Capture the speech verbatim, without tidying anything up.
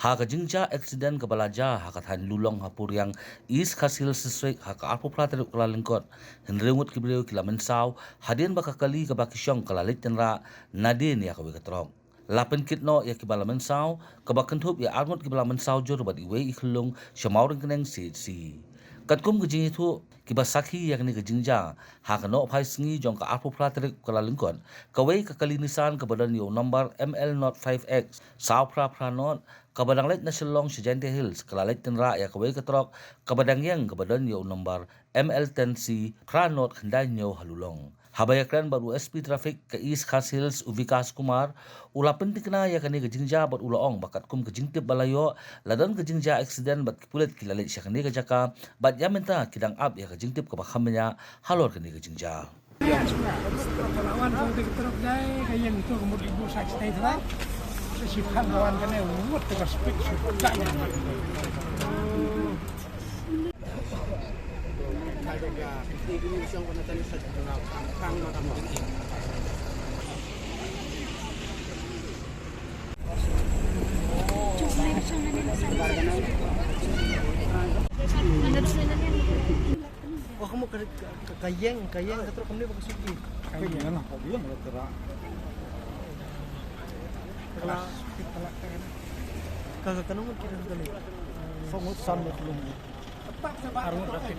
Ha ka jingjia accident kaba la jia ha ka thaiñ Lulong ha Puriang, East Khasi Hills District, ha ka arphew phra tarik u Kyllalyngkot, hynriew ngut ki briew ki la mynsaw hadien ba ka kali kaba ki shong ka la leit tynrah nadien ïa kawei ka trok. La pynkit noh ïa kiba la mynsaw, kaba kynthup ïa arngut kiba la mynsaw jur bad iwei i khyllung sha Mawryngkneng C H C. Katkum ka jingïathuh kiba sakhi ïa kane ka jingjia, ha ka nohphai sngi jong ka arphew phra tarik u Kyllalyngkot, kawei ka kali Nissan kaba don ïa u nombar M L not five X saw phra phra not, kaba dang leit na Shillong sha Jaintia Hills, ka la leit tynrah ïa kawei ka trok kaba dang ïeng kaba don ïa u nombar M L ten C phra not khyndai hynñiew ha Lulong. Haba ïakren bad u S P Traffic ka East Khasi Hills, u Vikas Kumar, u la pyntikna ïa kane ka jingjia bad u la ong ba katkum ka jingtip ba la ïoh, la don ka jingjia accident bad ki pulit ki la leit sha kane ka jaka, bad ïa mynta ki dang ap ïa ka jingtip kaba kham bniah halor kane ka jingjia. Oh, kamu ka, ka, ka ïeng, ka ïeng ka trok kamne ba ka suki. Ka ïeng na, ka ïeng na tera. Kala, kala, kala. Ka, ka, ka nong kira kali. Fong san mo kulum. Arung rapid.